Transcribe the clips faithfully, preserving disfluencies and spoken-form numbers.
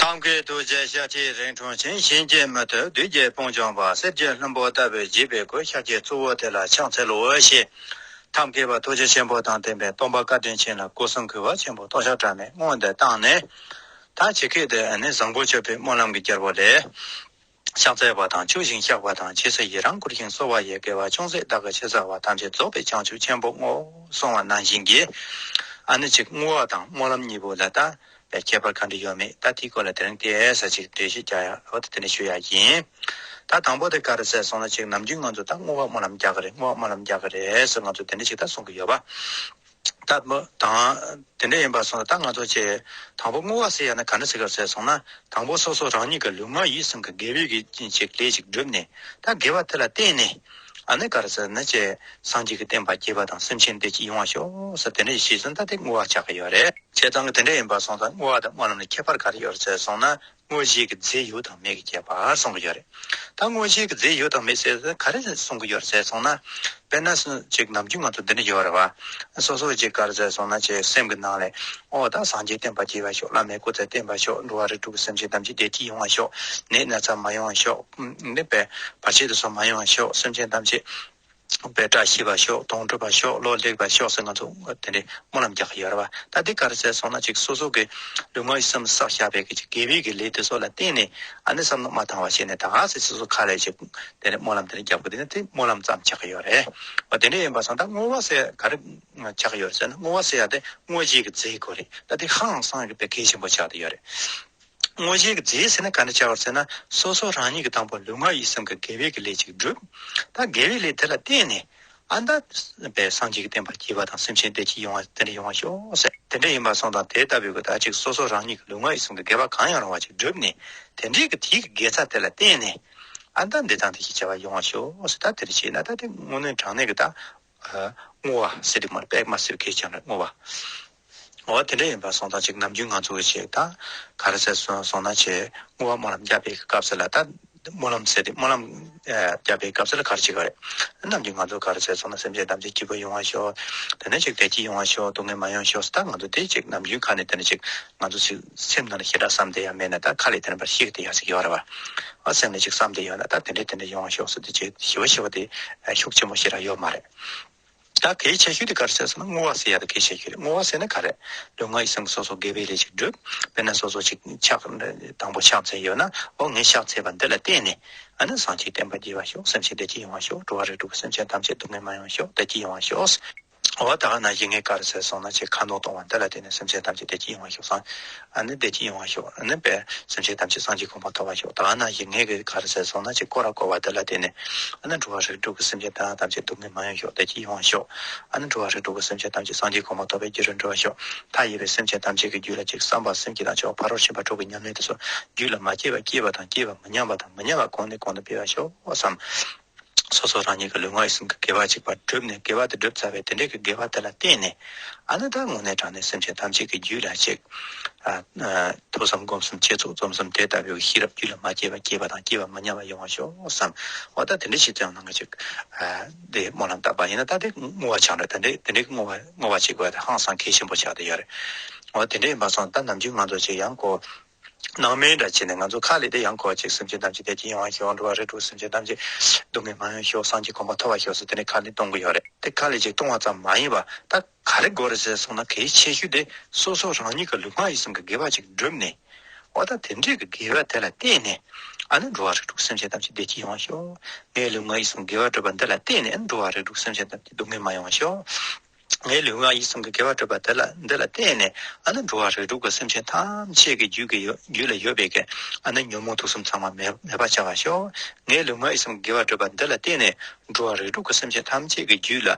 ཐབས་མཁས་ཐུགས་རྗེ་ཤཱཀྱའི་རིང་འཁྲུངས་ཤིང་། གཞན་གྱིས་མི་ཐུབ་བདུད་ཀྱི་དཔུང་འཇོམས་པ། གསེར་གྱི་ལྷུན་པོ་ལྟ་བུའི་བརྗིད་པའི་སྐུ། ཤཱཀྱའི་གཙོ་བོ་དེ་ལ་ཕྱག་འཚལ་ལོ་ཞེས། ཐབས་མཁས་པ་ཐུགས་རྗེ་ཆེན་པོ་དང་ལྡན་པའི་སྟོན་པ་བཀའ་དྲིན་ཅན་ལ་སྐུ་གསུང་གི་བ་ཆེན་པོ་སྟོང་ཞབས་བྲལ་མའི་དངོས་འདི་བཏང་ནས། ད་ཇི་སྐད་དུ་ནི་བཟང་པོ་སྤྱོད་པའི་སྨོན་ལམ་གྱི་རྒྱལ་པོ་ལས། ཕྱག་འཚལ་བ་དང་མཆོད་ཅིང་བཤགས་པ་དང་། རྗེས་སུ་ཡི་རང་བསྐུལ་ཞིང་གསོལ་བ་ཡི། དགེ་བ་ཅུང་ཟད་བདག་གིས་ཅི་བསགས་པ། ཐམས་ཅད་རྫོགས་པའི་བྱང་ཆུབ་ཆེན་པོའི་ངོ་། གསུངས་པ་ནང་བཞིན་གྱི། ཨ་ནི་ཅིག་བསྔོ་བ་དང་སྨོན་ལམ་གཉིས་པོ་ལ་ད་ཁྱད་པར་ག་འདྲ་ཡོད་མེད། ད་དེའི་སྐོར་ལ་དེ་རིང་དེ་ས་ཅིག་འགྲེལ་བཤད་རྒྱག་ཡ་འོ་ད་དེ་འདྲ་ཞུ་ཡ་ཡིན། ད་དང་པོ་དེ་ག་རེ་ཟེར་སོང་ན། ཅིག་ནམ་རྒྱུན་ང་ཚོ་ད་བསྔོ་བ་སྨོན་ལམ་རྒྱག་གི་རེད། བསྔོ་བ་སྨོན་ལམ་རྒྱག་གི་རེད་ཟེར་ང་ཚོ་དེ་འདྲ་ཅིག་ད་གསུང་གི་ཡོད་པ། ད་མོ་དང་དེ་འདྲ་ཡིན་པ་སོང་ན། ད་ང་ཚོ་ཅིག་དང་པོ་བསྔོ་བ་ཟེར་ཡ་ན་ག་འདྲ་ཟེར་ག་ཟེར་སོང་ན། དང་པོ་སོ་སོ་རང་ཉིད་ཀྱི་ལུས་ངག་ཡིད་གསུམ་གྱི་དགེ་བའི་གི་ཅིག་ལས་ཅིག་བསྒྲུབས་ནས། ད་དགེ་བ་དེ་ལ་བརྟེན་ནས། ཨ་ནི་ག་རེ་ཟེར་ན། ཅིག་སངས་རྒྱས་ཀྱི་བསྟན་པ་རྒྱས་པ་དང་སེམས་ཅན་བདེ་སྐྱིད་ཡོང་བ་ཤོག་ཟེར་དེ་འདྲ་ཞིག་བྱས་སོང་ན། ད་དེ་བསྔོ་བ་ཆགས་ཀྱི་ཡོད་རེད། བྱས་ཙང་གི་དེ་འདྲ་ཡིན་པ་སོང་ཙང་བསྔོ་བ་དང་སྨོན་ལམ་ལ་ཁྱད་པར་ག་རེ་ཡོད་རེད་ཟེར་སོང་ན། བསྔོ་བྱེད་ཀྱི་རྫས་ཡོད་དང་མེད་ཀྱི་ཁྱད་པར་གསུང་གི་ཡོད་རེད། ད་བསྔོ་བྱེད་ཀྱི་རྫས་ཡོད་དང་མེད་ཟེར་ན་ག་རེ་གསུང་གི་ཡོད་རེད་ཟེར་སོང་ན། དཔེར་ན་སུ་ཅིག་ནམ་རྒྱུན་ང་ཚོ་འདི་འདྲ་ཡོད་རེད་བ། སོ་སོ་ཅིག་ག་རེ་ཟེར་སོང་ན། ཅིག་སེམས་ཀྱི་ནང་ལ། ཨོ་ད་སངས་རྒྱས་བསྟན་པ་རྒྱས་པ་ཤོག་བླ་མའི་སྐུ་ཚེ་བརྟན་པ་ཤོག་འགྲོ་བ་རིགས་དྲུག་གི་སེམས་ཅན་ཐམས་ཅད་བདེ་སྐྱིད་ཡོང་བ་ཤོག་ནད་ན་ཚ་མ་ཡོང་བ་ཤོག་ནད་པའི་བར་ཆད་དེ་ཚོ་མ་ཡོང་བ་ཤོག་སེམས་ཅན་ཐམས་ཅད་པའི་བཀྲ་ཤིས་པ་ཤོག་དོན་འགྲུབ་པ་ཤོག་བློ་ལེགས་པ་ཤོག་ཟེར་ང་ཚོ་དེ་འདྲའི་སྨོན་ལམ་རྒྱག་གི་ཡོད་རེད་བ། ད་འདི་ག་རེ་ཟེར་སོང་ན། ཅིག་སོ་སོ་གི་ལུས་ངག་ཡིད་གསུམ་བསགས་བཞག་པའི་གི་ཅིག་དགེ་བའི་གི་ལས་དེ་ཚོ་ལ་བརྟེན་ནས། ཨ་ནི་བསམ་མནོ་མ་བཏང་བ་བྱས་ནས། ད་ག་ཟེར་སོ་སོ་ཁ་ལ་ཅིག་དེ་འདྲའི་སྨོན་ལམ་དེ་འདྲ་རྒྱག་གི། དེ་ནི་དེ་སྨོན་ལམ་ཙམ་ཆགས་ཀྱི་ཡོད་རེད། འོ་དེ་འདྲ་ཡིན་པ་སོང་ད་བསྔོ་བ་ཟེར་ག་རེ་ཆགས་ཀྱི་ཡོད་རེད་ཟེར་ན། བསྔོ་བ་ཟེར་ཡ་དེ་བསྔོ་བྱེད་ཀྱི་རྫས་ཁོ་རེད། ད་དེ་ཧང་སང་གི་དཔེ་གལ་ཆེན་པོ་ཆགས་བསྡད་ཡོད་རེད། བསྔོ་བྱེད་ཀྱི་རྫས་ཟེར་ན་ག་འདྲ་ཆགས་པ་ཟེར་ན། སོ་སོ་རང་ཉིད་ཀྱི་དང་པོ་ལུས་ངག་ཡིད་གསུམ་གྱི་དགེ་བའི་གི་ལས་ཅིག་བསྒྲུབས། ད་དགེ་བའི་ལས་དེ་ལ་བརྟེན་ནས། ཨ་ད་པའི་སངས་རྒྱས་ཀྱི་བསྟན་པ་རྒྱས་པ་དང་སེམས་ཅན་བདེ་སྐྱིད་ཡོང་བ་དེ་འདྲ་ཡོང་བ་ཤོག་ཟེར། དེ་འདྲ་ཡིན་པ་སོང་ཙང་དེ་ལྟ་བུའི་གི་ད་ཅིག་སོ་སོ་རང་ཉིད་ཀྱི་ལུས་ངག་ཡིད་གསུམ་གྱི་དགེ་བ་གང་ཡང་རུང་བ་ཅིག་བསྒྲུབས་ནས། དེ་འདྲའི་གི་དེའི་གི་དགེ་རྩ་དེ་ལ་བརྟེན་ནས། ཨ་ད་འདི་དང་འདི་ཞིག་བྱ་བ་ཡོང་བ་ཤོག་ཟེར། ད་དེ་འདྲ་བྱས་ན་ད་དེ་དངོས་གནས་དྲང་གནས་གི་ད། ཨ། བསྔོ་བ་ཟེར་དེ་མ་རེད། དཔེ་མ་སྲིད་པའི་གལ་ཆེན་རེད། བསྔོ་བ། འོ་དེ་འདྲ་ཡིན་པ་སོང་ཙང་ཅིག་ནམ་རྒྱུན་ང་ཚོ་གི་ཅིག་ད་ག་རེ་ཟེར་སོང་སོང་ན། ཅིག་བསྔོ་བ་སྨོན་ལམ་རྒྱབ་པའི་སྐབས་སུ་ལ། ད་སྨོན་ལམ་ཟེར་དེ་སྨོན་ལམ་ཨ་རྒྱབ་པའི་སྐབས་སུ་ལ་ག་རེ་བྱེད་ཀྱི་རེད། ནམ་རྒྱུན་ང་ཚོ་ག་རེ་ཟེར་སོང་ན། སེམས་ཅན་ཐམས་ཅད་སྐྱིད་པོ་ཡོང་བ་ཤོག་དེ་ནས་ཅིག་བདེ་སྐྱིད་ཡོང་བ་ཤོག་སྡུག་བསྔལ་མ་ཡོང་ཤོག་ད་ང་ཚོ་དེ་ཅིག་ནམ་རྒྱུན་ཁ་ནས་དེ་ནས་ཅིག་ང་ཚོ་ཅིག་སེམས་ནང་ལ་ཞེ་དྲག་བསམ་བསྡད་ཡ་མེད་ན། ད་ཁ་ལས་དེ་འདྲ་བཤད་བསྡད་ཡ་ཞིག་ཡོད་རེད་བ། ཨ་སེམས་ནས་ཅིག་བསམ་བསྡད་ཡོད་ན། ད་དེ་འདྲ་དེ་འདྲ་ཡོང་བ་ཤོག་ཟེར་དེ་ཅིག་ཞེ་པོ་ཞེ་པོ་དེ་ཤུགས་ཆེན་པོ་ཞེ་དྲག་ཡོད་མ་རེད། ད་གལ་ཆེ་ཤོས་དེ་ག་རེ་ཟེར་སོང་ན། བསྔོ་བ་ཟེར་ཡ་དེ་གལ་ཆེ་ཤོས་རེད། བསྔོ་བ་ཟེར་ན་ག་རེ། ལུས་ངག་ཡིད་གསུམ་གྱི་སོ་སོ་དགེ་བའི་ལས་ཅིག་བསྒྲུབས། དཔེར་ན་སོ་སོ་ཅིག་ཕྱག་དང་པོ་ཕྱག་འཚལ་ཡོད་ན། འོ་ངས་ཕྱག་འཚལ་བ་འདི་ལ་བརྟེན་ནས། ཨ་ནི་སངས་རྒྱས་བསྟན་པ་རྒྱས་པ་ཤོག་སེམས་ཅན་བདེ་སྐྱིད་ཡོང་བ་ཤོག་འགྲོ་བ་རིགས་དྲུག་གི་སེམས་ཅན་ཐམས་ཅད་སྡུག་བསྔལ་མ་ཡོང་བ་ཤོག་བདེ་སྐྱིད་ཡོང་བ་ཤོག་འོ་ད་ག་ནང་བཞིན་ངས་ག་རེ་ཟེར་སོང་ན། ཅིག་ཁ་འདོན་གཏོང་བ་འདི་ལ་བརྟེན་ནས་སེམས་ཅན་ཐམས་ཅད་བདེ་སྐྱིད་ཡོང་བ་ཤོག་སངས། ཨ་ནི་བདེ་སྐྱིད་ཡོང་བ་ཤོག་ཨ་ནི་བས་སེམས་ཅན་ཐམས་ཅད་སངས་རྒྱས་གོ་འཕང་ཐོབ་པ་ཤོག་ད་ག་ནང་བཞིན་ངས་ག་རེ་ཟེར་སོང་ན། ཅིག་སྐོར་ར་བསྐོར་བ་འདི་ལ་བརྟེན་ནས། ཨ་ནི་འགྲོ་བ་རིགས་དྲུག་གི་སེམས་ཅན་ཐམས་ཅད་སྡུག་བསྔལ་མ་ཡོང་ཤོག་བདེ་སྐྱིད་ཡོང་བ་ཤོག་ཨ་ནི་འགྲོ་བ་རིགས་དྲུག་གི་སེམས་ཅན་ཐམས་ཅད་སངས་རྒྱས་གོ་འཕང་ཐོབ་པའི་རྒྱུ་རུ་འགྲོ་བ་ཤོག་མཐའ་ཡས་པའི་སེམས་ཅན་ཐམས་ཅད་ཀྱི་རྒྱུད་ལ་ཅིག་བསམ་པ་སེམས་བསྐྱེད་དང་བྱ་བ་ཕ་རོལ་ཕྱིན་པ་དྲུག་གི་ཉམས་ལེན་དེ་ཚོ་རྒྱུད་ལ་མ་སྐྱེས་པ་སྐྱེས་པ་དང་། སྐྱེས་པ་མི་ཉམས་པ་དང་མི་ཉམས་པ་གོང་ནས་གོང་དུ་འཕེལ་བར་ཤོག་བསམ། སོ་སོ་རང་ཉིད་ཀྱི་ལུས་ངག་ཡིད་གསུམ་གྱི་དགེ་བ་གཅིག་པ་བསྒྲུབས་ནས། དགེ་བ་དེ་བསྒྲུབས་ཚར་བའི་དེ་འདྲའི་གི་དགེ་བ་དེ་ལ་བརྟེན་ནས། ཨ་ནི་ད་དངོས་གནས་དྲང་གནས་སེམས་ཅན་ཐམས་ཅད་ཀྱི་རྒྱུད་ལ་ཅིག་ཨ་ཨ་ཐོས་བསམ་སྒོམ་གསུམ་བྱེད་ཚུལ་རྩོམ་གསུམ་དེ་ལྟ་བུའི་ཤེས་རབ་རྒྱུད་ལ་མ་སྐྱེས་པ་སྐྱེས་པ་དང་། སྐྱེས་པ་མི་ཉམས་པ་ཡོང་བར་ཤོག་བསམ། འོ་ད་དེ་འདྲ་ཞིག་ཙམ་ནང་གི་ཅིག་ཨ་དེ་སྨོན་ལམ་བཏབ་པ་ཡིན་ན། ད་དེ་བསྔོ་བ་ཆགས་འགྲོ། དེ་འདྲའི་དེ་འདྲའི་བསྔོ་བ་བསྔོ་བ་ཅིག་དགོས་ཡ་དེ་ཧང་སང་གལ་ཆེན་པོ་ཆགས་བསྡད་ཡོད་རེད། འོ་དེ་འདྲ་ཡིན་པ་སོང་ད་ནམ་རྒྱུན་ང་ཚོ་ཅིག་ཡང་ཁོ། སྣང་མེད་འདྲ་བྱས་ནས་ང་ཚོ་ཁ་ལས་དེ་ཡང་ཁོ་ཅིག་སེམས་ཅན་ཐམས་ཅད་བདེ་སྐྱིད་ཡོང་བ་ཤོག་འགྲོ་བ་རིགས་དྲུག་སེམས་ཅན་ཐམས་ཅད་སྡུག་བསྔལ་མ་ཡོང་ཤོག་སངས་རྒྱས་གོ་འཕང་ཐོབ་པར་ཤོག་ཟེར་དེ་ནས་ཁ་ལས་གཏོང་གི་ཡོད་རེད། དེ་ཁ་ལས་ཅིག་གཏོང་བ་ཙམ་མ་ཡིན་པ། ད་ག་རེ་དགོས་རེད་ཟེར་སོང་ན། གལ་ཆེ་ཤོས་དེ་སོ་སོ་རང་ཉིད་ཀྱི་ལུས་ངག་ཡིད་གསུམ་གྱི་དགེ་བ་ཅིག་བསྒྲུབས་ནས། འོ་ད་དེ་འདྲའི་གི་དགེ་བ་དེ་ལ་བརྟེན་ནས། ཨ་ནི་འགྲོ་བ་རིགས་དྲུག་སེམས་ཅན་ཐམས་ཅད་བདེ་སྐྱིད་ཡོང་བ་ཤོག་ངའི་ལུས་ངག་ཡིད་གསུམ་དགེ་བ་བསྒྲུབས་པ་འདི་ལ་བརྟེན་ནས། ཨ་ནི་འགྲོ་བ་རིགས་དྲུག་སེམས་ཅན་ཐམས་ཅད་སྡུག་བསྔལ་མ་ཡོང་བ་ཤོག་ངའི་ལུས་ངག་ཡིད་གསུམ་གྱི་དགེ་བ་བསྒྲུབས་པ་དེ་ལ་འདི་ལ་བརྟེན་ནས། ཨ་ནི་འགྲོ་བ་རིགས་དྲུག་གི་སེམས་ཅན་ཐམས་ཅད་ཀྱི་རྒྱུད་ཀྱི་ཡོ་རྒྱུད་ལ་ཡོད་པའི་གི་ཨ་ནི་ཉོན་མོངས་དུག་གསུམ་ཚང་མ་མེད་མེད་པ་བྱ་བར་ཤོག་ངའི་ལུས་ངག་ཡིད་གསུམ་གྱི་དགེ་བ་བསྒྲུབས་པ་འདི་ལ་བརྟེན་ནས། འགྲོ་བ་རིགས་དྲུག་གི་སེམས་ཅན་ཐམས་ཅད་ཀྱི་རྒྱུད་ལ་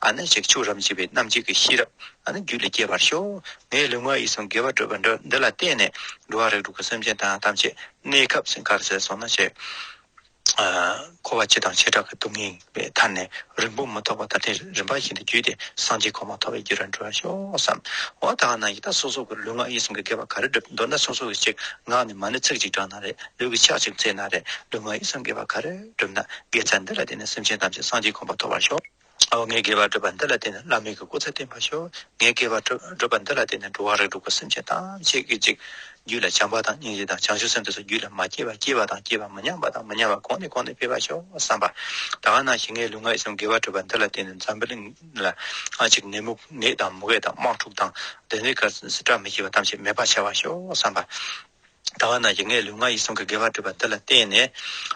ཨ་ནི་ཅིག་ཆོས་རབ་ཏུ་བྱེད་པའི་རྣམ་འབྱེད་ཀྱི་ཤེས་རབ་ཨ་ནི་རྒྱུད་ལ་སྐྱེ་བར་ཤོག་ངའི་ལུས་ངག་ཡིད་གསུམ་དགེ་བ་བསྒྲུབས་པ་འདི་ལ་བརྟེན་ནས། འགྲོ་བ་རིགས་དྲུག་གི་སེམས་ཅན་དང་ཐམས་ཅད་གནས་སྐབས་སུ་ག་རེ་ཟེར་སོང་ན་ཅིག་ཨ་འཁོར་བ་སྤྱི་དང་བྱེ་བྲག་གི་སྡུག་བསྔལ་བའི་མཐའ་ནས་རིང་པོ་མི་ཐོགས་པ་ད་ལྟའི་རིམ་པ་བཞིན་དུ་བརྒྱུད་དེ་སངས་རྒྱས་གོ་འཕང་ཐོབ་པའི་རྒྱུ་རུ་འགྲོ་བར་ཤོག་བསམ། འོ་ད་ག་ནང་བཞིན་ད་སོ་སོ་གི་ལུས་ངག་ཡིད་གསུམ་གྱི་དགེ་བ་ག་རེ་བསྒྲུབས། མདོར་ན་སོ་སོ་གི་ཅིག་ངག་ནས་མ་ཎི་ཚིག་གཅིག་བགྲངས་ན་རེད། ལུས་ཀྱིས་ཕྱག་གཅིག་འཚལ་ན་རེད། ལུས་ངག་ཡིད་གསུམ་དགེ་བ་ག་རེ་བསྒྲུབས་ན། དགེ་རྩ་འདི་ལ་བརྟེན་ནས་སེམས་ཅན་ཐམས་ཅད་སངས་རྒྱས་གོ་འཕང་ཐོབ་པར་ཤོག་འོ་ངས་དགེ་བ་བསྒྲུབས་པ་འདི་ལ་བརྟེན་ནས་བླ་མའི་གི་སྐུ་ཚེ་བརྟན་པར་ཤོག་ངས་དགེ་བ་བསྒྲུབས་བསྒྲུབས་པ་འདི་ལ་བརྟེན་ནས་འགྲོ་བ་རིགས་དྲུག་གི་སེམས་ཅན་ཐམས་ཅད་ཀྱི་ཅིག་རྒྱུད་ལ་བྱམས་པ་དང་སྙིང་རྗེ་དང་བྱང་ཆུབ་སེམས་དེ་ཚོ་རྒྱུད་ལ་མ་སྐྱེས་པ། སྐྱེས་པ་དང་སྐྱེས་པ་མི་ཉམས་པ་དང་མི་ཉམས་པ་གོང་ནས་གོང་དུ་འཕེལ་བར་ཤོག་བསམ་པ། ད་ག་ནང་བཞིན་ངའི་ལུས་ངག་ཡིད་གསུམ་དགེ་བ་སྒྲུབ་པ་འདི་ལ་བརྟེན་ནས་འཛམ་བུ་གླིང་ལ་ཨ་ཅིག་ནད་མུག་ནད་དང་མུ་གེ་དང་དམག་འཁྲུག་དང་དེ་འདྲའི་ག་སྲིད་བཀྲ་མི་ཤིས་པ་ཐམས་ཅད་མེད་པར་བྱ་བར་ཤོག་བསམ་པ། ད་ག་ནང་བཞིན་ངའི་ལུས་ངག་ཡིད་གསུམ་གྱི་དགེ་བ་སྒྲུབ་པ་འདི་ལ་བརྟེན་ནས་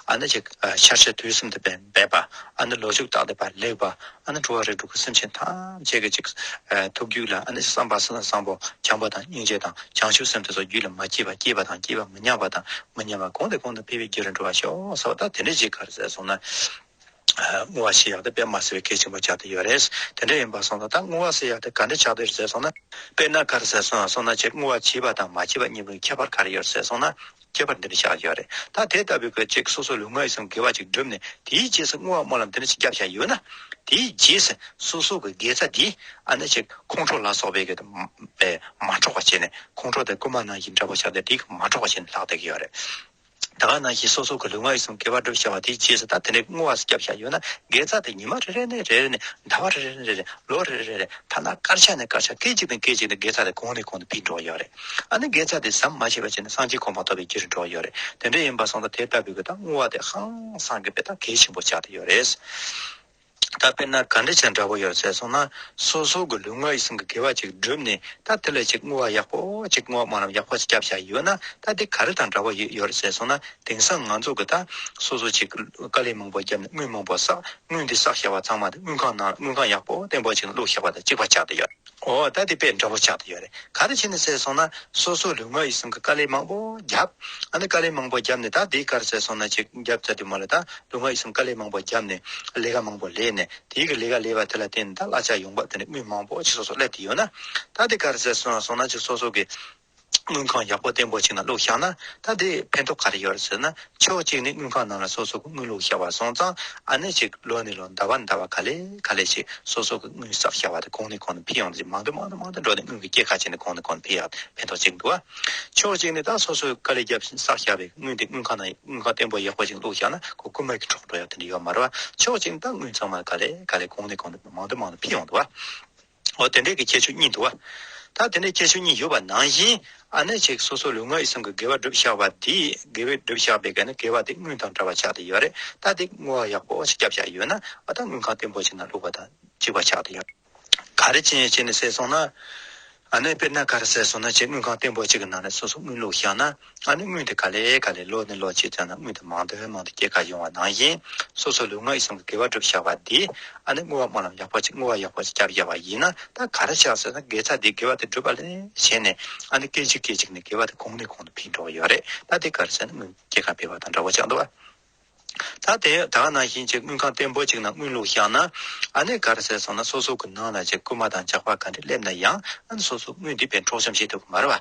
ཨ་ནི་ཅིག་ཨ་འཆར་གཞི་དུས་གསུམ་དུ་འབད་འབད་པ། ཨ་ནི་ལོ་ཕྱུགས་རྟག་ཏུ་འབད་ལེགས་པ། ཨ་ནི་འགྲོ་བ་རིགས་དྲུག་གི་སེམས་ཅན་ཐམས་ཅད་ཀྱི་ཅིག་ཨ་ཐུགས་རྒྱུད་ལ་ཨ་ནི་བསམ་པ་བཟང་བཟང་པོ་བྱམས་པ་དང་སྙིང་རྗེ་དང་བྱང་ཆུབ་སེམས་དེ་ཚོ་རྒྱུད་ལ་མ་སྐྱེས་པ། སྐྱེས་པ་དང་སྐྱེས་པ་མི་ཉམས་པ་དང་མི་ཉམས་པ་གོང་ནས་གོང་དུ་འཕེལ་བའི་རྒྱུ་རུ་འགྲོ་བར་ཤོག་ཟེར་བ་ད་དེ་འདྲ་ཅིག་ག་རེ་ཟེར་སོང་ན། བསྔོ་བ་ཞེས་ཡག་དེ་དཔེ་མ་སྲིད་པའི་གལ་ཆེན་པོ་ཆགས་ཏེ་ཡོད་རེད། དེ་འདྲ་ཡིན་པ་སོང་ཙང་ད་བསྔོ་བ་ཟེར་ཡག་དེ་ག་འདྲ་ཆགས་བསྡད་ཟེར་སོང་ན། དཔེར་ན་ག་རེ་ཟེར་སོང་སོང་ན་ཅིག་བསྔོ་བ་བྱས་པ་དང་མ་བྱས་པ་གཉིས་པོའི་ཁྱད་པར་ག་རེ་ཡོད་ཟེར་སོང་ན། ཁྱད་པར་འདི་འདྲ་ཆགས་ཡོད་རེད། ད་དེ་ལྟ་བུའི་གི་ཅིག་སོ་སོ་ལུས་ངག་ཡིད་གསུམ་དགེ་བ་ཅིག་བསྒྲུབས་ནས་དེའི་རྗེས་སུ་བསྔོ་བ་སྨོན་ལམ་དེ་འདྲ་ཅིག་བརྒྱབ་བཞག་ཡོད་ན། དེའི་རྗེས་སུ་སོ་སོ་གི་དགེ་རྩ་དེ་ཨ་ནི་ཅིག་ཁོང་ཁྲོ་ལ་སོགས་པའི་གི་མ་འཕྲོག་པ་བྱས་ནས་ཁོང་ཁྲོ་དེ་རྐུན་མ་ནང་བཞིན་འདྲ་པོ་ཆགས་ཏེ་དེ་གི་མ་འཕྲོག་པ་བྱས་ནས་ལྷག་བསྡད་ཀྱི་ཡོད་རེད། ད་ག་ནང་བཞིན་སོ་སོ་གི་ལུས་ངག་ཡིད་གསུམ་དགེ་བ་སྒྲུབ་བྱ་བ་དེའི་རྗེས་སུ་ད་དེ་འདྲའི་བསྔོ་བ་བརྒྱབ་བཞག་ཡོད་ན་དགེ་རྩ་དེ་ཉི་མ་རེ་རེ་ནས་རེ་རེ་ནས་ཟླ་བ་རེ་རེ་ནས་རེ་རེ་ལོ་རེ་རེ་རེ་ཐ་ན་སྐར་ཆ་ནས་སྐར་ཆ་སྐད་ཅིག་ནས་སྐད་ཅིག་ནས་དགེ་རྩ་དེ་གོང་ནས་གོང་དུ་འཕེལ་འགྲོ་གི་ཡོད་རེད། ཨ་ནི་དགེ་རྩ་དེ་ཟམ་མ་ཆད་པ་བྱས་ནས་སངས་རྒྱས་གོ་འཕང་ཐོབ་པའི་རྒྱུ་རུ་འགྲོ་གི་ཡོད་རེད། དེ་འདྲ་ཡིན་པ་སོང་ཙང་དེ་ལྟ་བུའི་གི་ད་བསྔོ་བ་དེ་ཧང་སང་གི་དཔེ་ད་གལ་ཆེན་པོ་ཆགས་ཏེ་ཡོད་རེད། ད་དཔེར་ན་ག་འདྲ་བྱས་འདྲ་པོ་ཡོད་ཟེར་སོང་ན། སོ་སོ་གི་ལུས་ངག་ཡིད་གསུམ་གྱི་དགེ་བ་ཅིག་བསྒྲུབས་ནས་ད་དེ་ལ་ཅིག་བསྔོ་བ་ཡག་པོ་ཅིག་བསྔོ་བ་སྨོན་ལམ་ཡག་པོ་ཅིག་བརྒྱབ་བཞག་ཡོད་ན་ད་དེ་ག་རེ་དང་འདྲ་པོ་ཡོད་ཡོད་རེད་ཟེར་སོང་ན། དེང་སང་ང་ཚོ་གི་ད་སོ་སོ་ཅིག་དཀའ་ལས་མང་པོ་བརྒྱབ་ནས་དངུལ་མང་པོ་བསགས། དངུལ་འདི་བསགས་བཞག་པ་ཚང་མ་དེ་དངུལ་ཁང་ནང་དངུལ་ཁང་ཡག་པོ་བརྟན་པོ་ཅིག་ནང་བླུགས་བཞག་པ་དང་གཅིག་པ་ཆགས་བསྡད་ཡོད། འོ་ད་དེ་དཔེ་འདྲ་པོ་ཆགས་བསྡད་ཡོད་རེད། ག་རེ་བྱས་ནས་ཟེར་སོང་ན་སོ་སོ་ལུས་ངག་ཡིད་གསུམ་གྱི་དཀའ་ལས་མང་པོ་བརྒྱབ། ཨ་ནི་དཀའ་ལས་མང་པོ་བརྒྱབ་ནས་ད་དེ་ག་རེ་ཟེར་སོང་ན་ཅིག་བརྒྱབ་ཚར་དུས་མ་ལ་ད་ལུས་ངག་ཡིད་གསུམ་དཀའ་ལས་མང་པོ་བརྒྱབ་ནས་ལས་ཀ་མང་པོ་ལས་ནས་དེའི་གི་ལས་ཀ་ལས་པ་དེ་ལ་བརྟེན་ནས་ད་གླ་ཆ་ཡོང་འབབ་དེ་ནས་དངུལ་མང་པོ་ཅིག་སོ་སོ་སླེབས་ཏེ་ཡོད་ན། ད་དེ་ག་རེ་ཟེར་སོང་སོང་ན་ཅིག་སོ་སོ་གི་དངུལ་ཁང་ཡག་པོ་བརྟན་པོ་ཅིག་ནང་བླུགས་བཞག་ན་ད་དེ་ཕན་ཐོགས་ག་རེ་ཡོད་རེད་ཟེར་ན། ཕྱོགས་གཅིག་ནས་དངུལ་ཁང་ནང་ལ་སོ་སོ་གི་དངུལ་བླུགས་བཞག་པ་སོང་ཙང་ཨ་ནི་ཅིག་ལོ་ནས་ལོ་ཟླ་བ་ནས་ཟླ་བ་ག་ལེ་ག་ལེ་ཅིག་སོ་སོ་གི་དངུལ་བསགས་བཞག་པ་དེ་གོང་ནས་གོང་དུ་འཕེལ་ཡོང་དུས་མང་དུ་མང་དུ་མང་དུ་འགྲོ་ནས་དངུལ་གྱི་སྐྱེད་ཀ་བྱས་ནས་གོང་ནས་གོང་དུ་འཕེལ་ཡག་ཕན་ཐོགས་ཅིག་འདུག་བ། ཕྱོགས་གཅིག་ནས་ད་སོ་སོའི་དཀའ་ལས་བརྒྱབ་བཞིན་བསགས་བཞག་པའི་དངུལ་དེ་དངུལ་ཁང་ནང་དངུལ་ཁང་བརྟན་པོ་ཡག་པོ་ཅིག་བླུགས་བཞག་ན་ཁོ་རྐུན་མ་གིས་འཕྲོག་འགྲོ་ཡག་དེ་འདྲ་ཡོད་མ་རེད་བ། ཕྱོགས་གཅིག་ནས་ད་དངུལ་ཚང་མ་ག་ལེ་ག་ལེ་གོང་ནས་གོང་དུ་མང་དུ་མང་དུ་འཕེལ་ཡོང་འདུག་བ། འོ་དེ་འདྲས་ཀྱི་ཁྱད་ཆོས་གཉིས་འདུག་བ། ད་དེ་འདྲས་ཁྱད་ཆོས་གཉིས་ཡོད་པ་ནང་བཞིན་ཨ་ནི་ཅིག་སོ་སོ་ལུས་ངག་ཡིད་གསུམ་གྱི་དགེ་བ་བསྒྲུབས་བཞག་པ་དེ་དགེ་བ་བསྒྲུབས་བཞག་པའི་ག་ནི་དགེ་བ་དེ་དངུལ་དང་འདྲ་བ་ཆགས་ཏེ་ཡོད་རེད། ད་དེ་བསྔོ་བ་ཡག་པོ་ཞིག་བརྒྱབ་བཞག་ཡོད་ན་ཨ་ད་དངུལ་ཁང་བརྟན་པོ་ཞིག་ནང་བླུགས་པ་དང་གཅིག་པ་ཆགས་ཏེ་ཡོད། ག་རེ་བྱས་བྱས་ནས་ཟེར་སོང་ན། ཨ་ནི་དཔེར་ན་ག་རེ་ཟེར་སོང་ན་ཅིག་དངུལ་ཁང་བརྟན་པོ་ཅིག་གི་ནང་ནས་སོ་སོ་དངུལ་བླུགས་བཞག་ན་ཨ་ནི་དངུལ་དེ་ག་ལེ་ག་ལེ་ལོ་ནས་ལོ་གཅིག་ཙམ་ན་དངུལ་དེ་མང་དུ་མང་དུ་སྐྱེད་ཀ་ཡོང་བ་ནང་བཞིན་སོ་སོ་ལུས་ངག་ཡིད་གསུམ་གྱི་དགེ་བ་བསྒྲུབས་བཞག་པ་དེ་ཨ་ནི་བསྔོ་བ་སྨོན་ལམ་ཡག་པོ་ཅིག་བསྔོ་བ་ཡག་པོ་ཅིག་བརྒྱབ་བཞག་པ་ཡིན་ན་ད་ག་རེ་ཆགས་ཟེར་ན་དགེ་རྩ་དེ་དགེ་བ་དེ་སྒྲུབ་པ་ལས་བྱས་ནས་ཨ་ནི་སྐད་ཅིག་སྐད་ཅིག་ནས་དགེ་བ་དེ་གོང་ནས་གོང་དུ་འཕེལ་འགྲོ་གི་ཡོད་རེད། ད་དེ་ག་རེ་ཟེར་ན་དངུལ་སྐྱེད་ཀ་འཕེལ་བ་དང་འདྲ་བོ་ཆགས་འདུག་བ། ད་དེ་ད་ག་ནང་བཞིན་ཅིག་དངུལ་ཁང་བརྟན་པོ་ཅིག་ནང་དངུལ་བླུགས་བཞག་ན་ཨ་ནི་ག་རེ་ཟེར་སོང་ན་སོ་སོ་གི་ནང་ལ་ཅིག་རྐུན་མ་དང་ཇག་པ་ག་འདྲ་སླེབས་ན་ཡང་ཨ་ནི་སོ་སོ་དངུལ་འདི་དཔེ་འཕྲོག་བཅོམ་བྱེད་ཐུབ་ཀྱི་མ་རེད་བ།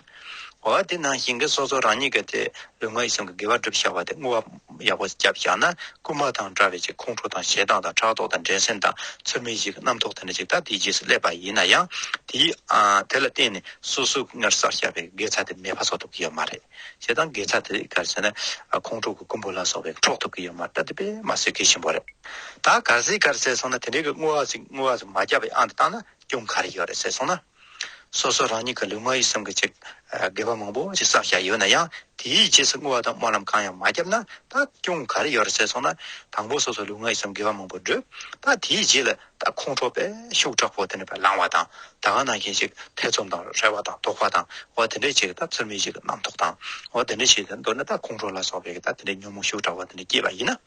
འོ་དེ་ནང་བཞིན་གྱི་སོ་སོ་རང་ཉིད་ཀྱི་དེ་ལུས་ངག་ཡིད་གསུམ་གྱི་དགེ་བ་བསྒྲུབས་བཞག་པ་དེ་བསྔོ་བ་ཡག་པོ་བརྒྱབ་བཞག་ན་རྐུན་མ་དང་འདྲ་བའི་ཅིག་ཁོང་ཁྲོ་དང་ཞེ་སྡང་དང་ཕྲག་དོག་དང་འགྲན་སེམས་དང་ཚུལ་མིན་ཞིག་གི་རྣམ་རྟོག་དེ་འདྲ་ཅིག་ད་དེའི་རྗེས་སུ་སླེབས་པ་ཡིན་ན་ཡང་དེའི་ཨ་དེ་ལ་བརྟེན་ནས་སོ་སོ་སྔར་བསགས་བཞག་པའི་དགེ་རྩ་དེ་མེད་པ་བཟོ་ཐུབ་ཀྱི་ཡོད་མ་རེད། བྱས་ཙང་དགེ་རྩ་དེ་ག་རེ་ཟེར་ན་ཨ་ཁོང་ཁྲོ་གི་རྐུན་པོ་ལ་སོགས་པའི་འཕྲོག་ཐུབ་ཀྱི་ཡོད་མ་རེད། ད་དེ་དཔེ་མ་སྲིད་གལ་ཆེན་པོ་རེད། ད་གལ་སྲིད་ག་རེ་ཟེར་སོང་ན་དེ་འདྲའི་གི་བསྔོ་བ་ཟིག་བསྔོ་བ་ཟིག་མ་བརྒྱབ་པའི་ཨང་དུ་བཏང་ན་སྐྱོན་ག་རེ་ཡོད་རེད་ཟེར་སོང་ན། སོ་སོ་རང་ཉིད་ཀྱི་ལུས་ངག་ཡིད་གསུམ་གྱི་ཅིག་ཨ་དགེ་བ་མང་པོ་ཅིག་བསགས་བཞག་ཡོད་ན་ཡང་དེའི་རྗེས་སུ་བསྔོ་བ་དང་སྨོན་ལམ་གང་ཡང་མ་བརྒྱབ་ན་ད་སྐྱོན་ག་རེ་ཡོད་རེད་ཟེར་སོང་ན། དང་པོ་སོ་སོ་ལུས་ངག་ཡིད་གསུམ་དགེ་བ་མང་པོ་བསྒྲུབས། ད་དེའི་རྗེས་ལ་ད་ཁོང་ཁྲོ་དཔེ་ཤུགས་དྲག་པོ་དེ་འདྲ་དཔེ་ལངས་པ་དང་ད་ག་ནང་བཞིན་ཅིག་ཐེ་ཚོམ་དང་རེ་བ་དང་དོགས་པ་དང་འོ་དེ་འདྲའི་ཅིག་ད་ཚུལ་མིན་ཞིག་གི་རྣམ་རྟོག་དང་འོ་དེ་འདྲའི་ཞིག་ད་མདོར་ན་ད་ཁོང་ཁྲོ་ལ་སོགས་པའི་ད་དེ་འདྲའི་ཉོན་མོངས་ཤུགས་དྲག་པོ་དེ་འདྲ་སྐྱེས་པ་ཡིན་ན།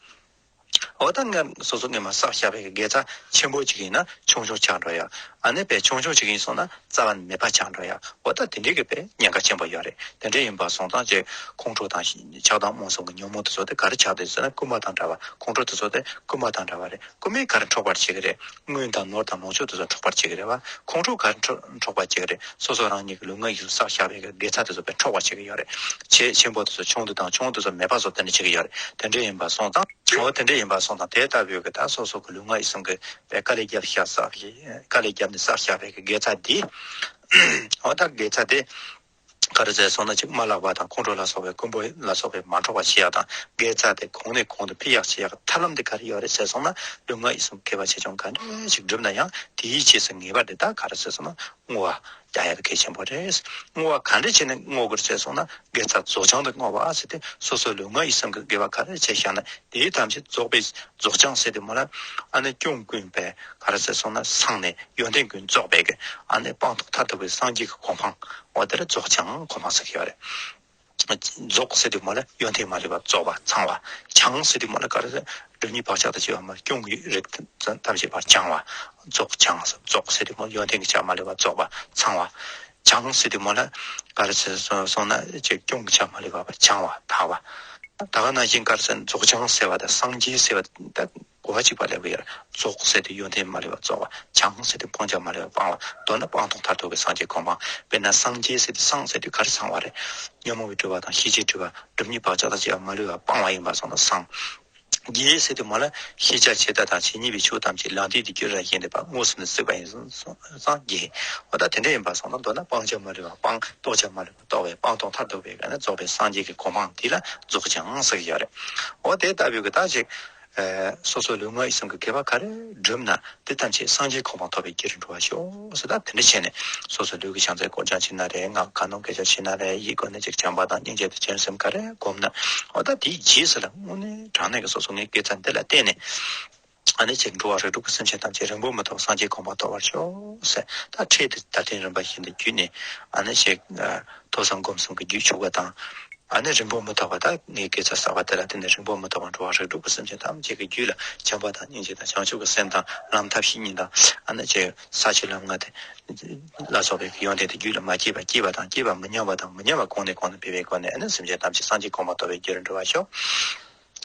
འོ་ད་སྔར་སོ་སོ་སྔོན་མ་བསགས་བཞག་པའི་དགེ་རྩ་ཆེན་པོ་ཅིག་ཡིན་ན་ཆུང་ཆུང་ཆགས་འགྲོ་ཡ། ཨ་ནི་དཔེ་ཆུང་ཆུང་ཅིག་ཡིན་སོང་ན་རྩ་བ་ནས་མེད་པ་ཆགས་འགྲོ་ཡ། འོ་ད་དེ་འདྲའི་གི་དཔེ་ཉེན་ཁ་ཆེན་པོ་ཡོད་རེད། དེ་འདྲ་ཡིན་པ་སོང་ཙང་ཅིག་ཁོང་ཁྲོ་དང་ཆགས་སྡང་རྨོངས་གསུམ་གྱི་ཉོན་མོངས་དེ་ཚོ་དེ་ག་རེ་ཆགས་བསྡད་ཟེར་ན་རྐུན་མ་དང་འདྲ་བ། ཁོང་ཁྲོ་དེ་ཚོ་དེ་རྐུན་མ་དང་འདྲ་བ་རེད། རྐུན་མས་ག་རེ་འཕྲོག་པར་བྱེད་ཀྱི་རེད། དངུལ་དང་ནོར་དང་ལོངས་སྤྱོད་དེ་ཚོ་འཕྲོག་པར་བྱེད་ཀྱི་རེད་བ། ཁོང་ཁྲོ་ག་རེ་འཕྲོག་འཕྲོག་པར་བྱེད་ཀྱི་རེད། སོ་སོ་རང་ཉིད་ཀྱི་ལུས་ངག་ཡིད་གསུམ་བསགས་བཞག་པའི་དགེ་རྩ་དེ་ཚོ་དཔེ་འཕྲོག་པར་བྱེད་ཀྱི་ཡོད་རེད། ཆེ་ཆེན་པོ་དེ་ཚོ་ཆུང་དུ་དང་ཆུང་དེ་ཚོ་མེད་པ་བཟོ་དེ་འདྲ་བྱེད་ཀྱི་ཡོད་རེད། དེ་འདྲ་ཡིན་པ་སོང་ཙང་། འོ་དེ་འདྲ་ཡིན་པ་སོང་ཙང་དེ་ལྟ་བུའི་གི་ད་སོ་སོ་གི་ལུས་ངག་ཡིད་གསུམ་གི་དཔེ་དཀའ་ལས་བརྒྱབ་བཞག་བསགས་བཞག་དཀའ་ལས་བརྒྱབ་ནས་བསགས་བཞག་པའི་གི་དགེ་རྩ་འདི། འོ་ད་དགེ་རྩ་དེ། ག་རེ་ཟེར་སོང་ན་ཅིག་མ་ལགས་པ་དང་ཁོང་ཁྲོ་ལ་སོགས་པའི་རྐུན་པོ་ལ་སོགས་པའི་མ་འཕྲོག་པ་བྱེད་ཡག་དང་དགེ་རྩ་དེ་གོང་ནས་གོང་དུ་འཕེལ་ཡག་བྱེད་ཡག་ཐབས་ལམ་དེ་ག་རེ་ཡོད་རེད་ཟེར་སོང་ན་ལུས་ངག་ཡིད་གསུམ་དགེ་བ་ཆེ་ཆུང་ག་འདྲ་ཞིག་བསྒྲུབས་ན་ཡང་དེའི་རྗེས་སུ་ངེས་པར་དུ་ད་ག་རེ་ཟེར་སོང་ན་བསྔོ་བ། རྒྱག་ཡ་དེ་གལ་ཆེན་པོ་རེད། བསྔོ་བ་ག་འདྲ་བྱས་ནས་བསྔོ་དགོས་ཟེར་སོང་ན། དགེ་རྩ་རྫོགས་བྱང་དུ་བསྔོ་བ་ཟེར་ཏེ། སོ་སོའི་ལུས་ངག་ཡིད་གསུམ་གྱི་དགེ་བ་ག་རེ་བྱས་བཞག་ན། དེའི་ཐམས་ཅད་རྫོགས་པའི་རྫོགས་བྱང་ཟེར་དུས་མ་ལ། ཨ་ནི་སྐྱོན་ཀུན་པས་ག་རེ་ཟེར་སོང་ན། སངས་ནས་ཡོན་ཏན་ཀུན་རྫོགས་པའི་གི། ཨ་ནི་སྤངས་རྟོགས་མཐར་ཐུག་པའི་སངས་རྒྱས་ཀྱི་གོ་འཕང་། འོ་དེ་ལ་རྫོགས་བྱང་གོ་འཕང་ཟེར་གྱི་ཡོད་རེད། རྫོགས་ཟེར་དུས་མ་ལ་ཡོན་ཏན་མ་ལུས་པ་རྫོགས་པ་ཚང་བ། བྱང་ཟེར་དུས་མ་ལ་ག་རེ་ཟེར། སྒྲིབ་གཉིས་བག་ཆགས་དང་བཅས་པ་མ་ལུས་སྐྱོན་གྱི་རིགས་ཐམས་ཅད་པར་བྱང་བ། རྫོགས་བྱང་ཟེར། རྫོགས་ཟེར་དུས་མ་ལ་ཡོན་ཏན་གྱི་ཆ་མ་ལུས་པ་རྫོགས་པ་ཚང་བ། བྱང་ཟེར་དུས་མ་ལ་ག་རེ་ཟེར་སོང་ན། ཅིག་སྐྱོན་གྱི་ཆ་མ་ལུས་པ་བྱང་བ་དག་པ། ད་ག་ནང་བཞིན་ག་རེ་ཟེར། རྫོགས་བྱང་ཟེར་བ་དང་སངས་རྒྱས་ཟེར་བ་ད་གོ་བ་གཅིག་པ་ལེན་གྱི་ཡོད། རྫོགས་ཟེར་དུས་ཡོན་ཏན་མ་ལུས་པ་རྫོགས་པ། བྱང་ཟེར་དུས་སྤང་བྱ་མ་ལུས་པ་སྤངས་པ། མདོར་ན་སྤངས་རྟོགས་མཐར་ཐུག་པའི་སངས་རྒྱས་གོ་འཕང་། དཔེར་ན་སངས་རྒྱས་ཟེར་དུས་སངས་ཟེར་དུས་ག་རེ་ཚང་བ་རེད། ཉོན་མོངས་པའི་སྒྲིབ་པ་དང་ཤེས་བྱའི་སྒྲིབ་པ། སྒྲིབ་གཉིས་བག་ཆགས་དང་བཅས་པ་མ་ལུས་པ་སྤངས་པ་ཡིན་པ་སོང་ན་སངས། རྒྱས་ཟེར་དུས་མ་ལ་ཤེས་བྱ་ཇི་ལྟ་དང་ཇི་སྙེད་པའི་ཆོས་ཐམས་ཅད་ལམ་དུས་དེ་རྒྱུད་ལ་ཞེན་ཏེ་པ་དངོས་སུ་ནི་གཟིགས་པ་ཡིན་སོང་སངས་རྒྱས། འོ་ད་དེ་འདྲ་ཡིན་པ་སོང་ན། མདོར་ན་སྤང་བྱ་མ་ལུས་པ་སྤངས། རྟོགས་བྱ་མ་ལུས་པ་རྟོགས་པའི་སྤངས་རྟོགས་མཐར་ཐུག་པའི་ག་ནས་རྫོགས་པའི་སངས་རྒྱས་ཀྱི་གོ་འཕང་དེ་ལ་རྫོགས་བྱང་ཟེར་གྱི་ཡོད་རེད། འོ་དེ་ལྟ་བུའི་གི་ད་ཅིག་ཨ་སོ་སོའི་ལུས་ངག་ཡིད་གསུམ་གྱི་དགེ་བ་ག་རེ་བསྒྲུབས་ན་དེ་ཐམས་ཅད་སངས་རྒྱས་གོ་འཕང་ཐོབ་པའི་རྒྱུ་རུ་འགྲོ་བར་ཤོག་ཟེར། ད་དེ་འདྲ་བྱས་ནས་སོ་སོའི་ལུས་ཀྱི་བྱང་རྩེར་སྐོར་སྦྱང་བྱས་ན་རེད། ངག་གི་གང་རུང་སྐད་ཆ་བྱས་ན་རེད། ཡིད་ཀྱི་སྒོ་ནས་ཅིག་བྱམས་པ་དང་སྙིང་རྗེ་དང་བྱང་སེམས་ག་རེ་བསྒོམས་ན། འོ་ད་དེའི་རྗེས་སུ་ལ་དངོས་གནས་དྲང་གནས་ཀྱི་སོ་སོ་ངའི་དགེ་རྩ་འདི་ལ་བརྟེན་ནས། ཨ་ནི་ཅིག་འགྲོ་བ་རིགས་དྲུག་གི་སེམས་ཅན་ཐམས་ཅད་རིང་པོ་མི་ཐོགས་སངས་རྒྱས་གོ་འཕང་ཐོབ་པར་ཤོག་ཟེར། ད་ཁྲིད་དེ་ད་ཐེངས་རིམ་པ་བཞིན་དུ་བརྒྱུད་ནས། ཨ་ནི་ཅིག་ཐོས་བསམ་སྒོམ་གསུམ་གྱི་རྒྱུད་ཆུག་པ་དང་། ཨ་ནི་རིང་པོ་མི་ཐོགས་པ། ད་ངའི་དགེ་རྩ་བསགས་པ་དེ་ལ་བརྟེན་ནས་རིང་པོ་མི་ཐོགས་པ་འགྲོ་བ་རིགས་དྲུག་གི་སེམས་ཅན་ཐམས་ཅད་ཀྱི་རྒྱུད་ལ་བྱམས་པ་དང་སྙིང་རྗེ་དང་བྱང་ཆུབ་ཀྱི་སེམས་དང་ལམ་ཐབས་ཤེས་གཉིས་དང་། ཨ་ནི་ཅིག་ས་བཅུ་ལམ་ལྔ་དེ་ལ་སོགས་པའི་ཡོན་ཏན་དེ་རྒྱུད་ལ་མ་སྐྱེས་པ་སྐྱེས་པ་དང་། སྐྱེས་པ་མི་ཉམས་པ་དང་མི་ཉམས་པ་གོང་ནས་གོང་དུ་འཕེལ་བའི་སྒོ་ནས། ཨ་ནི་སེམས་ཅན་ཐམས་ཅད་སངས་རྒྱས་གོ་འཕང་ཐོབ་པའི་རྒྱུ་རུ་འགྲོ་བར་ཤོག་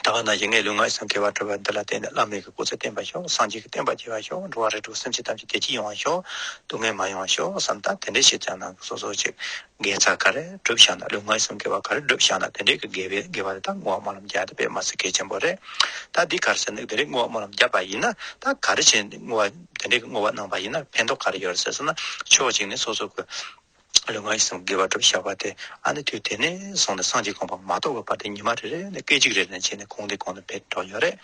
ད་ག་ནང་བཞིན་ངས་ལུས་ངག་ཡིད་གསུམ་དགེ་བ་བསྒྲུབས་པ་འདི་ལ་བརྟེན་ནས་བླ་མའི་གི་སྐུ་ཚེ་བརྟན་པར་ཤོག་སངས་རྒྱས་ཀྱི་བསྟན་པ་རྒྱས་པར་ཤོག་འགྲོ་བ་རིགས་དྲུག་སེམས་ཅན་ཐམས་ཅད་བདེ་སྐྱིད་ཡོང་བར་ཤོག་སྡུག་བསྔལ་མ་ཡོང་བར་ཤོག་བསམ། ད་དེ་འདྲའི་ཕྱིར་ཙམ་ན་སོ་སོ་ཅིག་དགེ་རྩ་ག་རེ་བསྒྲུབས་བཞག་ན། ལུས་ངག་ཡིད་གསུམ་དགེ་བ་ག་རེ་བསྒྲུབས་བཞག་ན། དེ་འདྲའི་གི་དགེ་བའི་དགེ་བ་དེ་ད་བསྔོ་བ་སྨོན་ལམ་རྒྱག་ཡ་དེ་དཔེ་མ་སྲིད་གལ་ཆེན་པོ་རེད། ད་འདི་ག་རེ་ཟེར་ན། དེ་འདྲའི་བསྔོ་བ་སྨོན་ལམ་བརྒྱབ་པ་ཡིན་ན། ད་ག་རེ་བྱས་བསྔོ་བ་དེ་འདྲའི་གི་བསྔོ་བ་གནང་བ་ཡིན་ན་ཕན་ཐོགས་ག་རེ་ཡོད་རེད་ཟེར་སོང་ན། ཕྱོགས་གཅིག་ནས་སོ་སོ་གི་ལུས་ངག་ཡིད་གསུམ་དགེ་བ་བསྒྲུབས་བཞག་པ་དེ། ཨ་ནི་དུས་དེ་ནས་བཟུང་ནས་སངས་རྒྱས་གོ་འཕང་མ་ཐོབ་ཀྱི་བར་དུ་ཉི་མ་རེ་རེ་ནས་སྐད་ཅིག་རེ་རེ་ནས་བྱས་ནས་གོང་ནས་གོང་དུ་འཕེལ་འགྲོ་ཡོད་རེད།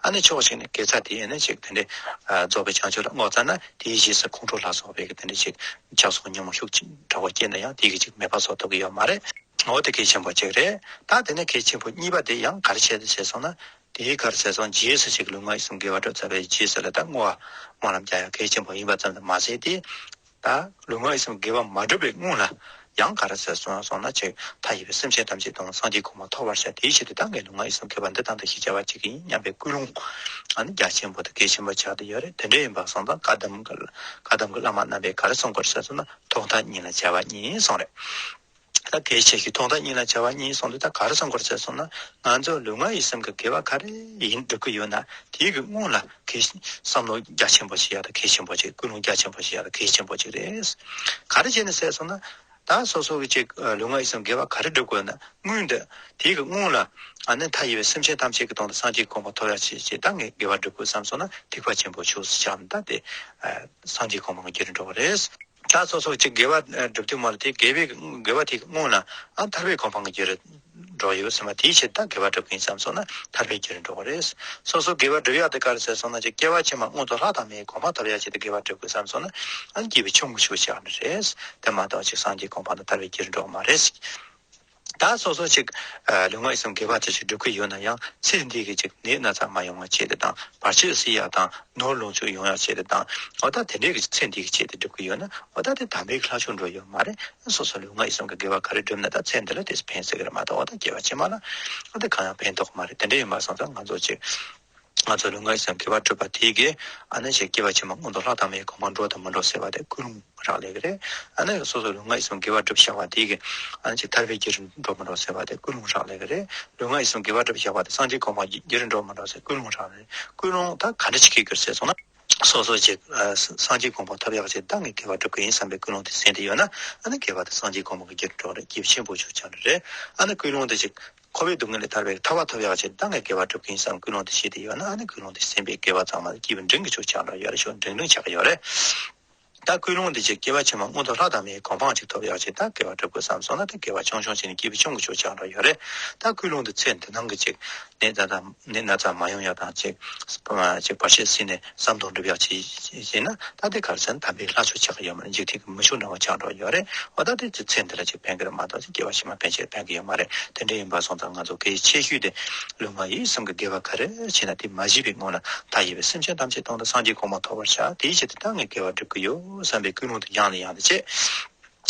ཨ་ནི་ཕྱོགས་གཅིག་ནས་དགེ་རྩ་དེ་ཡིན་ན་ཅིག་དེ་འདྲའི་ཨ་རྫོགས་པའི་བྱང་ཆུབ་ལ་བསྔོ་ཙམ་ན། དེའི་རྗེས་སུ་ཁོང་ཁྲོ་ལ་སོགས་པའི་གི་དེ་འདྲའི་ཅིག་ཆགས་སོགས་ཉོན་མོངས་ཤུགས་ཆེ་དྲག་པོ་སྐྱེས་ན་ཡང་དེ་གི་ཅིག་མེད་པ་བཟོ་ཐུབ་ཀྱི་ཡོད་མ་རེད། འོ་དེ་གལ་ཆེན་པོ་གཅིག་རེད། ད་དེ་ནས་གལ་ཆེན་པོ་གཉིས་པ་དེ་ཡང་ག་རེ་བྱས་ཏེ་བྱས་སོང་ན། དེའི་ག་རེ་བྱས་སོང་། རྗེས་སུ་ཅིག་ལུས་ངག་ཡིད་གསུམ་དགེ་བ་བསྒྲུབས་ཚར་བའི་རྗེས་སུ་ལ་ད་བསྔོ་བ་སྨོན་ལམ་རྒྱག་ཡ་གལ་ཆེན་པོ་ཡིན་པ་ཙམ་དུ་མ་ཟད་དེ། ད་ལུས་ངག་ཡིད་གསུམ་དགེ་བ་མ་བསྒྲུབས་པའི་སྔོན་ལ་ཡང་ག་རེ་བྱས་སོང་སོང་ན། ཅིག་མཐའ་ཡས་པའི་སེམས་ཅན་ཐམས་ཅད་དང་སངས་རྒྱས་གོ་འཕང་ཐོབ་པར་བྱ། དེའི་ཕྱིར་དུ་ད་ངས་ལུས་ངག་ཡིད་གསུམ་དགེ་བ་འདི་དང་འདི་ཞིག་བྱ་བ་བྱེད་ཀྱི་ཡིན་སྙམ་པའི་ཀུན་སློང་ཨ་ནི་རྒྱ་ཆེན་པོ་དང་གལ་ཆེན་པོ་ཆགས་བསྡད་ཡོད་རེད། དེ་འདྲ་ཡིན་པ་སོང་ཙང་བཀའ་གདམས་ཀྱི་བཀའ་གདམས་ཀྱི་བླ་མ་རྣམ་པས་ག་རེ་གསུང་གི་རེད་ཟེར་སོང་ན། ཐོག་མཐའ་གཉིས་ལ་བྱ་བ་གཉིས་གསུངས་རེད། ད་གལ་ཆེ་ཞིང་ཐོག་མཐའ་གཉིས་ལ་བྱ་བ་གཉིས་གསུངས་དུས། ད་ག་རེ་གསུང་གི་རེད་ཟེར་སོང་ན། ང་ཚོ་ལུས་ངག་ཡིད་གསུམ་གྱི་དགེ་བ་ག་རེ་ཡིན་སྒྲུབ་ཀྱི་ཡོད་ན། དེའི་གི་སྔོན་ལ་གལ་བསམ་བློ་རྒྱ་ཆེན་པོ་བྱེད་ཡ་ད་གལ་ཆེན་པོ་ཅིག་ཀུན་སློང་རྒྱ་ཆེན་པོ་བྱེད་ཡ་ད་གལ་ཆེན་པོ་ཅིག་རེད། ག་རེ་བྱས་ནས་ཟེར་སོང་ན། ད་སོ་སོ་གི་ཅིག་ལུས་ངག་ཡིད་གསུམ་དགེ་བ་ག་རེ་སྒྲུབ་དགོས་ན། སྔོན་དུ་དེའི་གི་སྔོན་ལ་ཨ་ནི་མཐའ་ཡས་པའི་སེམས་ཅན་ཐམས་ཅད་ཀྱི་དོན་དུ་སངས་རྒྱས་གོ་འཕང་ཐོབ་ཡ་ཆེད་ཅིག་ད་ངས་དགེ་བ་སྒྲུབ་དགོས་བསམ་སོང་ན། ཐེག་པ་ཆེན་པོ་ཕྱོགས་སུ་བཅར་ནས་ད་དེ་སངས་རྒྱས་གོ་འཕང་གི་རྒྱུ་རུ་འགྲོ་བ་རེད། ད་སོ་སོ་ཅིག་དགེ་བ་ཨ་སྒྲུབ་དུས་མ་ལ་དེ་དགེ་བའི་དགེ་བ་དེའི་སྔོན་ལ་ཨ་ཐར་པའི་གོ་འཕང་གི་རྒྱུ་རུ་འགྲོ་ཡོད་ཟེར་མ། དེའི་ཕྱིར་ད་དགེ་བ་སྒྲུབ་ཀྱི་ཡིན་བསམ་སོང་ན་ཐར་པའི་རྒྱུ་རུ་འགྲོ་བ་རེད། སོ་སོ་དགེ་བ་སྒྲུབ་ཡག་དེ་ག་རེ་ཟེར་སོང་ན། ཅིག་སྐྱེ་བ་ཕྱི་མ་མངོན་མཐོ་ལྷ་དང་མིའི་གོ་འཕང་ཐོབ་ཡག་ཆེད་དུ་དགེ་བ་སྒྲུབ་དགོས་བསམ་སོང་ན། ཨ་སྐྱེས་པའི་ཆུང་ངུ་ཆུང་ཆགས་ནི་རེད། དེ་མ་གཏོགས་ཅིག་སངས་རྒྱས་གོ་འཕང་དང་ཐར་པའི་རྒྱུ་རུ་འགྲོ་བ་མ་རེད། ད་སོ་སོ་ཅིག་ཨ་ལུས་ངག་ཡིད་གསུམ་དགེ་བ་དེ་ཅིག་སྒྲུབ་ཀྱི་ཡོད་ན་ཡང་། ཚེ་འདི་གི་ཅིག་ནད་ན་ཚ་མ་ཡོང་བ་ཆེད་དུ་དང་། བར་ཆད་སེལ་ཡག་དང་ནོར་ལོངས་སྤྱོད་ཡོང་ཡག་ཆེད་དུ་དང་། འོ་ད་དེ་འདྲའི་གི་ཚེ་འདི་གི་ཆེད་དུ་སྒྲུབ་ཀྱི་ཡོད་ན། འོ་ད་དེ་དམ་པའི་ལྷ་ཆོས་འགྲོ་ཡོད་མ་རེད། སོ་སོ་ལུས་ངག་ཡིད་གསུམ་གྱི་དགེ་བ་ག་རེ་བསྒྲུབས་ན་ད་ཚེ་འདི་ལ་དེ་ཕན་སྲིད་ཀྱི་རེད་མ་གཏོགས། འོ་ད་སྐྱེ་བ་ཕྱི་མ་ལ་འོ་ད་གང་ཡང་ཕན་ཐོགས་མ་རེད། དེ་འདྲ་ཡིན་པ་སོང་ཙང་ང་ཚོ་ཅིག་ང་ཚོ་ལུས་ངག་ཡིད་གསུམ་དགེ་བ་སྒྲུབ་པ་དེ་གིས་ཨ་ནི་ཅིག་སྐྱེ་བ་ཕྱི་མ་མངོན་མཐོ་ལྷ་དང་མིའི་གོ་འཕང་འགྲོ་དང་མི་འགྲོ་ཟེར་བ་དེ་ཀུན་སློང་རག་ལས་ཀྱི་རེད། ཨ་ནི་སོ་སོ་ལུས་ངག་ཡིད་གསུམ་དགེ་བ་སྒྲུབ་བཞག་པ་དེ་གིས་ཨ་ནི་ཅིག་ཐར་པའི་རྒྱུ་རུ་འགྲོ་མི་འགྲོ་ཟེར་བ་དེ་ཀུན་སློང་རག་ལས་ཀྱི་རེད། ལུས་ངག་ཡིད་གསུམ་དགེ་བ་སྒྲུབ་བཞག་པ་དེ་སངས་རྒྱས་གོ་འཕང་གི་རྒྱུ་རུ་འགྲོ་མི་འགྲོ་ཟེར་ཀུན་སློང་རག་ལས་རེད། ཀུན་སློང་ད་ག་འདྲ་ཅིག་སྐྱེ་དགོས་ཟེར་སོང་ན། སོ་སོ་ཅིག་ཨ་སངས་རྒྱས་གོ་འཕང་ཐོབ་ཡག་ཆེད་ད་ངས་དགེ་བ་སྒྲུབ་ཀྱི་ཡིན་བསམ་པའི་ཀུན་སློང་དེ་སེམས་དེ་ཡོད་ན། ཨ་ནི་དགེ་བ་དེ་སངས་རྒྱས་གོ་འཕང་གི་རྒྱུ་རུ་འགྲོ་རེད། སྐྱེས་བུ་ཆེན་པོ་ཆོས་ཆགས་ནི་རེད། ཨ་ནི་ཀུན་སློང་དེ་ཅིག་འཁོར་བའི་སྡུག་བསྔལ་ལས་ཐར་བའི་ཐར་པ་ཐོབ་ཡག་ཆེད་ད་ངས་དགེ་བ་སྒྲུབ་ཀྱི་ཡིན་བསམ་ཀུན་སློང་དེ་བྱས་ཏེ་ཡོད་ན། ཨ་ནི་ཀུན་སློང་དེ་སེམས་པའི་དགེ་བ་ཚང་མ་སྐྱེས་བུ་འབྲིང་གི་ཆོས་ཆགས་འགྲོ་ཡོད་རེད། ཆོས་འབྲིང་འབྲིང་ཆགས་ཀྱི་ཡོད་རེད། ད་ཀུན་སློང་འདི་ཅིག་སྐྱེ་བ་ཕྱི་མ་མངོན་མཐོ་ལྷ་དང་མིའི་གོ་འཕང་ཅིག་ཐོབ་ཡག་ཅིག་ད་དགེ་བ་སྒྲུབ་དགོས་བསམ་སོང་ན། ད་དགེ་བ་ཆུང་ཆུང་བྱས་ནས་སྐྱེས་བུ་ཆུང་གི་ཆོས་ཆགས་འགྲོ་ཡོད་རེད། ད་ཀུན་སློང་འདི་ཚེ་འདི་ནང་གི་ཅིག་ནད་ད་ད་ནད་ན་ཚ་མ་ཡོང་ཡག་དང་ཅིག་ཅིག་བར་ཆད་སེལ་ནས་བསམ་དོན་འགྲུབ་ཡག་ཅིག་བྱས་ན། ད་དེ་ག་རེ་ཟེར་ན་དམ་པའི་ལྷ་ཆོས་ཆགས་ཀྱི་ཡོད་མ་རེད། འཇིག་རྟེན་གྱི་མི་ཆོས་འདྲ་བ་ཆགས་འགྲོ་ཡོད་རེད། འོ་ད་དེ་ཅིག་ཚེ་འདི་ལ་ཅིག་ཕན་གི་རེད་མ་གཏོགས་ཅིག་སྐྱེ་བ་ཕྱི་མ་ཕན་ཆད་ཕན་གི་ཡོད་མ་རེད། དེ་འདྲ་ཡིན་པ་སོང་ཙང་ང་ཚོ་གལ་ཆེ་ཤོས་དེ་ལུས་ངག་ཡིད་གསུམ་གྱི་དགེ་བ་ག་རེ་བྱས་ན་དེ་མ་བྱས་པའི་སྔོན་ལ་མཐའ་ཡས་པའི་སེམས་ཅན་ཐམས་ཅད་དོན་དུ་སངས་རྒྱས་གོ་འཕང་ཐོབ་པར་བྱ། དེའི་ཆེད་དུ་ད་ངས་དགེ་བ་སྒྲུབ་ཀྱི་ཡོད་བསམ་པའི་ཀུན་སློང་དེ་ཡང་ནས་ཡང་དུ་བྱེད།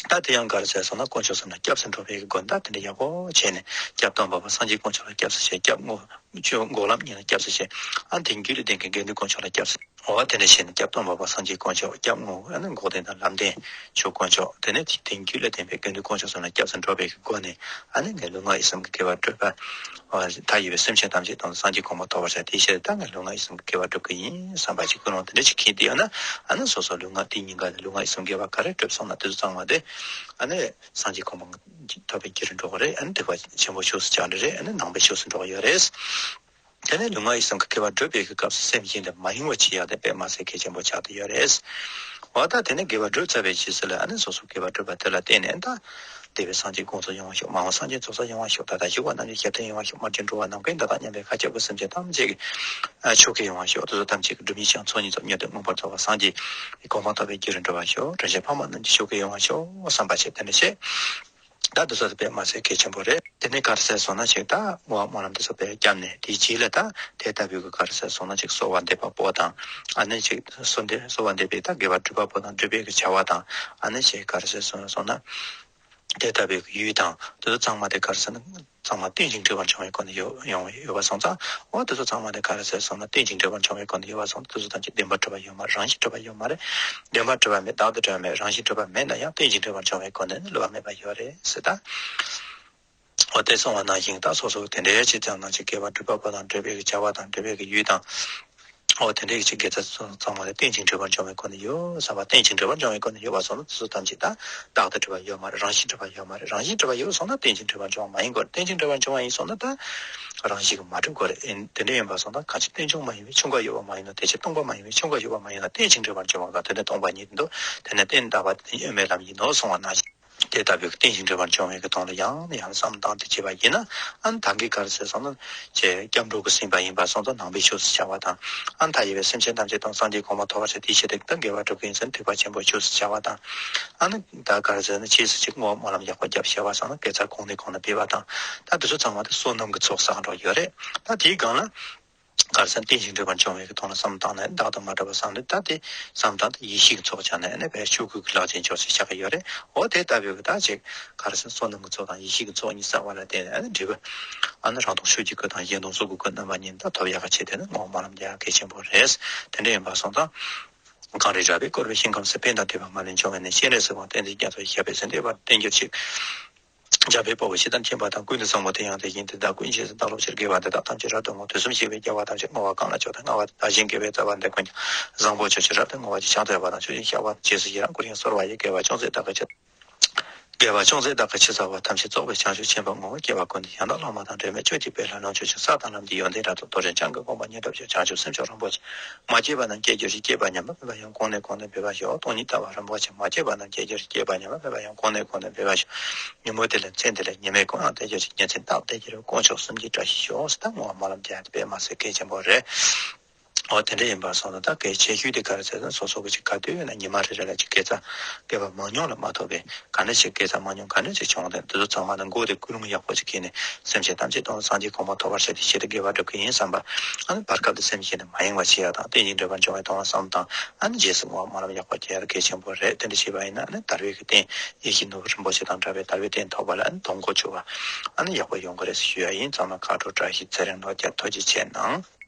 ད་དེ་ཡང་ག་རེ་ཟེར་སོང་ན་དཀོན་མཆོག་གསུམ་ལ་སྐྱབས་སུ་འགྲོ་བའི་སྒོ་ནས་ད་དེ་འདྲ་ཡག་པོ་བྱས་ནས། སྐྱབས་སྟོན་པ་པ་སངས་རྒྱས་དཀོན་མཆོག་ལ་སྐྱབས་སུ་མཆི། སྐྱབས་དངོས་ཆོས་འགོག་ལམ་གཉིས་ལ་སྐྱབས་སུ་མཆི། ཨ་དེ་རྒྱུད་ལ་ལྡན་པའི་དགེ་འདུན་དཀོན་མཆོག་ལ་སྐྱབས་སུ། འོ་དེ་འདྲ་བྱས་ནས་སྐྱབས་སྟོན་པ་པ་སངས་རྒྱས་དཀོན་མཆོག་སྐྱབས་དངོས་ཨ་ནི་འགོག་བདེན་དང་ལམ་བདེན་ཆོས་དཀོན་མཆོག་དེ་ནས་དེ་རྒྱུད་ལ་ལྡན་པའི་དགེ་འདུན་དཀོན་མཆོག་གསུམ་ལ་སྐྱབས་སུ་འགྲོ་བའི་སྒོ་ནས། ཨ་ནི་ངས་ལུས་ངག་ཡིད་གསུམ་གྱི་དགེ་བ་སྒྲུབ་པ། མཐའ་ཡས་པའི་སེམས་ཅན་ཐམས་ཅད་དོན་དུ་སངས་རྒྱས་གོ་འཕང་ཐོབ་པར་བྱ། དེའི་ཕྱིར་ད་ངས་ལུས་ངག་ཡིད་གསུམ་གྱི་དགེ་བ་སྒྲུབ་ཀྱི་ཡིན་བསམ་པ་ཅིག་ཀུན་སློང་དེ་འདྲ་ཅིག་འཁྱེར་བསྡད་ཡོད་ན། ཨ་ནི་སོ་སོ་ལུས་ངག་དེ་གཉིས་ཀ་ལ་ལུས་ངག་ཡིད་གསུམ་དགེ་བ་ག་རེ་སྒྲུབ་སོང་ན་དེ་ཚོ་ཚང་མ་དེ་ཨ་ནི་སངས་རྒྱས་གོ་འཕང་ཐོབ་པའི་རྒྱུ་རུ་འགྲོ་གི་རེད། ཨ་ནི་ཐེག་པ་ཆེན་པོ་ཕྱོགས་སུ་བཅར་འདྲ་རེད། ཨ་ནི་ནང་པའི་ཕྱོགས་སུ་འགྲོ་གི་ཡོད་རེད། དེ་ནས་ལུས་ངག་ཡིད་གསུམ་གྱི་དགེ་བ་སྒྲུབ་པའི་གི་སྐབས་སུ་སེམས་གཞན་དུ་མ་ཡེངས་པ་བྱེད་ཡག་དེ་དཔེ་མ་ཟད་གལ་ཆེན་པོ་ཆགས་བསྡད་ཡོད་རེད། འོ་ད་དེ་ནས་དགེ་བ་སྒྲུབ་ཚར་བའི་རྗེས་སུ་ལ་ཨ་ནི་སོ་སོ་དགེ་བ་སྒྲུབ་པ་དེ་ལ་བརྟེན་ནས་ད། འདས་པའི་སངས་རྒྱས་དགོངས་རྫོགས་ཡོང་བ་ཤོག་མ་འོངས་སངས་རྒྱས་རྫོགས་སངས་ཡོང་བ་ཤོག་ད་ལྟ་བཞུགས་པ་རྣམས་ཀྱི་ཞབས་བརྟན་ཡོང་བ་ཤོག་མ་བྱོན་འགྲོ་བ་ནམ་མཁའི་མཐའ་དང་མཉམ་པའི་མཁའ་ཁྱབ་ཀྱི་སེམས་ཅན་ཐམས་ཅད་ཀྱི་ཆོས་སྐལ་ཡོང་བ་ཤོག་དེ་ཚོ་ཐམས་ཅད་ཀྱི་སྒྲུབ་ཉེས་ཀྱང་ཚོགས་གཉིས་ཐོབ་མྱུར་དུ་མངོན་པར་རྫོགས་པ་སངས་རྒྱས་གོ་འཕང་ཐོབ་པའི་རྒྱུ་རུ་འགྲོ་བ་ཤོག་དྲིན་ཅན་ཕ་མ་རྣམས་ཀྱི་ཆོས་སྐལ་ཡོང་བ་ཤོག་བསམ་པ་བྱས་དེ་འདྲ་བྱས། ད་དེ་ཚོ་དེ་དཔེ་མ་ཟད་གལ་ཆེན་པོ་རེད། དེ་ནས་ག་རེ་ཟེར་སོང་ན་ཅིག་ད་བསྔོ་བ་སྨོན་ལམ་དེ་ཚོ་དཔེ་བརྒྱབ་ནས་དེའི་རྗེས་ལ་ད་དེ་ལྟ་བུའི་གི་ག་རེ་ཟེར་སོང་ན་ཅིག་གསོལ་བ་འདེབས་པ་པོ་དང་། ཨ་ནི་ཅིག་གསོལ་འདེབས་གསོལ་བ་འདེབས་པའི་ད་དགེ་བ་སྒྲུབ་པ་པོ་དང་སྒྲུབ་པའི་གི་བྱ་བ་དང་། ཨ་ནི་ཅིག་ག་རེ་ཟེར་སོང་སོང་ན། དེ་ལྟ་བུའི་གི་ཡུལ་དང་དེ་ཚོ་ཚང་མ་དེ་ག་རེ་ཟེར་ན་ཚང་མ་རྟེན་ཅིང་འབྲེལ་བར་འབྱུང་བའི་སྒོ་ནས་ཡོད་ཡོང་ཡོད་པ་སོང་ཙང་། འོ་དེ་ཚོ་ཚང་མ་དེ་ག་རེ་ཟེར་སོང་ན་རྟེན་ཅིང་འབྲེལ་བར་འབྱུང་བའི་སྒོ་ནས་ཡོད་པ་སོང་ཙང་དེ་ཚོ་ཐམས་ཅད་བདེན་པར་གྲུབ་པ་ཡོད་མ་རེད། རང་བཞིན་གྲུབ་པ་ཡོད་མ་རེད། བདེན་པར་གྲུབ་པ་མེད། བདག་ཏུ་གྲུབ་པ་མེད། རང་བཞིན་གྲུབ་པ་མེད་ན་ཡང་རྟེན་ཅིང་འབྲེལ་བར་འབྱུང་བའི་སྒོ་ནས་ནི་བསླུ་བ་མེད་པ་ཡོད་རེད་ཟེར་ད། འོ་དེ་གསུངས་པ་ནང་བཞིན་ད་སོ་སོ་དེ་འདྲའི་ཅིག་ཙམ་ནང་ཅིག་དགེ་བ་སྒྲུབ་པ་པོ་དང་སྒྲུབ་པའི་གི་བྱ་བ་དང་སྒྲུབ་པའི་གི་ཡུལ་དང་། འོ་དེ་འདྲའི་ཅིག་དགེ་རྩ་ཚང་མ་ལ་རྟེན་ཅིང་འབྲེལ་བར་འབྱུང་བའི་སྒོ་ནས་ཡོད་བསམ་པ། རྟེན་ཅིང་འབྲེལ་བར་འབྱུང་བའི་སྒོ་ནས་ཡོད་པ་སོང་ན་དེ་ཚོ་ཐམས་ཅད་ད་བདག་ཏུ་གྲུབ་པ་ཡོད་མ་རེད། རང་བཞིན་གྲུབ་པ་ཡོད་མ་རེད། རང་བཞིན་གྲུབ་པ་ཡོད་སོང་ན་རྟེན་ཅིང་འབྲེལ་བར་འབྱུང་བ་མ་ཡིན་དགོས་རེད། རྟེན་ཅིང་འབྲེལ་བར་འབྱུང་བ་ཡིན་སོང་ན་ད་རང་བཞིན་གྱིས་མ་གྲུབ་དགོས་རེད། ཨེ་དེ་འདྲ་ཡིན་པ་སོང་ན་གང་ཕྱིར་རྟེན་འབྱུང་མ་ཡིན་པའི་ཆོས་འགའ་ཡོད་པ་མ་ཡིན་ནོ། དེ་ཕྱིར་སྟོང་པ་མ་ཡིན་པའི་ཆོས་འགའ་ཡོད་པ་མ་ཡིན་ནོ། རྟེན་ཅིང་འབྲེལ་བར་འབྱུང་བ་ག་དེ་འདྲ་སྟོང་པ་ཉིད་དུ་འདུག་དེ་ནས་རྟེན་དག་པ་དེ་ནི་དབྱེར་མེད་ལམ་ཡིན་ནོ་གསུངས་པ་ནང་བཞིན། དེ་ལྟ་བུའི་རྟེན་ཅིང་འབྲེལ་བར་འབྱུང་བའི་གི་དོན་ལ་ཡང་ནས་ཡང་བསམ་བཏང་སྟེ་བྱས་པ་ཡིན་ན། ཨ་ནི་ད་གིན་ག་རེ་ཟེར་སོང་ན། ཅེས་སྐྱབས་འགྲོ་གི་སེམས་དཔའ་ཡིན་པ་སོང་ཙང་ནང་པའི་ཆོས་སུ་བྱ་བ་དང་། ཨ་ནི་མཐའ་ཡས་པའི་སེམས་ཅན་ཐམས་ཅད་དོན་སངས་རྒྱས་གོ་འཕང་ཐོབ་པར་བྱ། དེའི་ཕྱིར་དེ་ལྟར་དགེ་བ་སྒྲུབ་ཀྱི་ཡིན་ཟེར་ནས་ཐེག་པ་ཆེན་པོའི་ཆོས་སུ་བྱ་བ་དང་། ཨ་ནི་ད་ག་རེ་ཟེར་ན་རྗེས་སུ་ཅིག་བསྔོ་བ་སྨོན་ལམ་ཡག་པོ་བརྒྱབ་བྱས་པ་སོང་ན་དགེ་རྩ་གོང་ནས་གོང་དུ་འཕེལ་བ་དང་། ད་དེ་ཚོ་ཚང་མ་དེ་བསོད་ནམས་ཀྱི་ཚོགས་བསགས་འགྲོ་ཡོད་རེད། ད་དེའི་སྒང་ལ། ག་རེ་ཟེར་ན་རྟེན་ཅིང་འབྲེལ་བར་འབྱུང་བའི་གི་དོན་ལ་བསམ་བཏང་ནས་བདག་ཏུ་མ་གྲུབ་པ་བསམ་ནས་ད་དེ་བསམ་བཏང་སྟེ་ཡེ་ཤེས་ཀྱི་ཚོགས་སྦྱངས་ནས་ཨ་ནི་དཔེ་ཆོས་སྐུ་གི་ལག་ཆེན་འབྱོར་ཚུལ་བྱ་གི་ཡོད་རེད། འོ་དེ་ལྟ་བུའི་གི་ད་ཅིག་ག་རེ་ཟེར་ན་བསོད་ནམས་ཀྱི་ཚོགས་དང་ཡེ་ཤེས་ཀྱི་ཚོགས་གཉིས་བསགས་པ་ལ་བརྟེན་ནས་ཨ་ནི་འབྲས་བུ་ཨ་ནི་རང་སྟོང་ཆོས་ཀྱི་སྐུ་དང་གཞན་སྟོང་གཟུགས་ཀྱི་སྐུ་རྣམ་པ་གཉིས་ད་ཐོབ་ཡག་གི་ཆེད་དུ་ནི་བསྔོ་བ་སྨོན་ལམ་རྒྱག་ཡག་གལ་ཆེན་པོ་རེད། དེ་འདྲ་ཡིན་པ་སོང་ཙང་། གངས་རི་ར་བས་བསྐོར་བའི་ཤིང་ཁམས་སུ། ཕན་དང་བདེ་བ་མ་ལུས་འབྱུང་བའི་གནས། སྤྱན་རས་གཟིགས་དབང་བསྟན་འཛིན་རྒྱ་མཚོ་ཡི། ཞབས་པད་སྲིད་མཐའི་བར་དུ་བརྟན་གྱུར་ཅིག་འཇམ་དཔལ་དཔའ་བོས་ཇི་ལྟར་མཁྱེན་པ་དང་། ཀུན་ཏུ་བཟང་པོ་དེ་ཡང་དེ་བཞིན་ཏེ། བདག་ཀུན་རྗེས་སུ་བདག་སློབ་ཕྱིར། དགེ་བ་འདི་དག་ཐམས་ཅད་རབ་ཏུ་བསྔོ། དུས་གསུམ་གཤེགས་པའི་རྒྱལ་བ་ཐམས་ཅད། བསྔོ་བ་གང་ལ་མཆོག་ཏུ་མངའ་བ་དང་། བདག་གཞན་དགེ་བའི་རྩ་བ་འདི་ཀུན་ཀྱང་། བཟང་པོ་སྤྱོད་ཕྱིར་རབ་ཏུ་བསྔོ་བ་ཡི། ཕྱག་འཚལ་བ་དང་མཆོད་ཅིང་བཤགས་པ་དང་། རྗེས་སུ་ཡི་རང་བསྐུལ་ཞིང་གསོལ་བ་ཡི། དགེ་བ་ཅུང་ཟད་བདག་གིས་ཅི། དགེ་བ་ཅུང་ཟད་བདག་གིས་ཅི་བསགས་པ། ཐམས་ཅད་རྫོགས་པའི་བྱང་ཆུབ་ཆེན་པོར་བསྔོ། སྐྱེ་བ་ཀུན་ཏུ་ཡང་དག་བླ་མ་དང་། འབྲལ་མེད་སྤྱོད་ཅིང་སྤེལ་ལ་ལོངས་སྤྱོད་ཅིང་། ས་དང་ལམ་གྱི་ཡོན་ཏན་རབ་ཏུ་རྫོགས། རིན་ཆེན་གྱི་གོ་འཕང་བརྙེས་པར་ཤོག་བྱང་ཆུབ་སེམས་མཆོག་རིན་པོ་ཆེ། མ་སྐྱེས་པ་རྣམས་སྐྱེ་གྱུར་ཅིག་སྐྱེས་པ་ཉམས་པ་མེད་པ་ཡང་གོང་ནས་གོང་དུ་འཕེལ་བར་ཤོག་སྟོང་ཉིད་ལྟ་བ་རིན་པོ་ཆེ། མ་སྐྱེས་པ་རྣམས་སྐྱེ་གྱུར་ཅིག་སྐྱེས་པ་ཉམས་པ་མེད་པ་ཡང་གོང་ནས་གོང་དུ་འཕེལ་བར་ཤོག་ཉིན་མོ་དེ་ལས་མཚན་དེ་ལས་ཉི་མའི་གོང་ཡང་དལ་གྱུར་ཅིག་ཉིན་མཚན་རྟག་བདེ་གྱུར། དཀོན་མཆོག་གསུམ་གྱི་བཀྲ་ཤིས་ཤོག་ཟེར་ད་བསྔོ་བ་སྨོན་ལམ་རྒྱག་ཡ་དེ་དཔེ་མ་སྲིད་གལ་ཆེན་པོ་རེད། འོ་དེ་འདྲ་ཡིན་པ་སོང་ན་ད་གལ་ཆེ་ཤོས་དེ་ག་རེ་ཟེར་ན་སོ་སོ་གི་ཅིག་ག་དུས་ཡིན་ན་ཉི་མ་རེ་རེ་ལ་ཅིག་དགེ་རྩ་དགེ་བ་མང་ཉུང་ལ་མ་ཐོགས་པའི་ག་འདྲ་ཞིག་དགེ་རྩ་མང་ཉུང་ག་འདྲ་ཞིག་བྱུང་དེ་འདི་ཚོ་ཚང་མ་ལ་མགོ་དེ་ཀུན་སློང་ཡག་པོ་ཅིག་གིས་ནས་སེམས་ཅན་ཐམས་ཅད་དོན་དུ་སངས་རྒྱས་གོ་འཕང་ཐོབ་པར་བྱ་དེ་ཆེད་དུ་དགེ་བ་སྒྲུབ་ཀྱི་ཡིན་བསམ་པ། ཨ་ནི་བར་སྐབས་དེ་སེམས་ཅན་དེ་མ་ཡེངས་པ་བྱེད་ཡག་དང་རྟེན་ཅིང་འབྲེལ་བར་འབྱུང་བའི་དོན་ལ་བསམ་བཏང་ཨ་ནི་རྗེས་སུ་བསྔོ་བ་སྨོན་ལམ་ཡག་པོ་རྒྱག་ཡག་གལ་ཆེན་པོ་རེད། དེ་འདྲ་བྱས་པ་ཡིན་ན་ཨ་ནི་དལ་བའི་གི་རྟེན་ཡེ་ཤེས་ནོར་བུ་རིན་པོ་ཆེ་དང་འདྲ་བའི་དལ་བའི་རྟེན་ཐོབ་པ་ལ་ཨ་ནི་གདེང་འཇོག་བྱེད་པ་ཨ་ནི་ཡག་པོ་ཡོང་གི་རེད་ཞུ་ཡ་ཡིན། ཚང་མ་ཁ་དྲོ་བཀྲ་ཤིས་ཚེ་རིང་ལོ་བརྒྱ་ཐུགས་རྗེ་ཆེ་གནང་།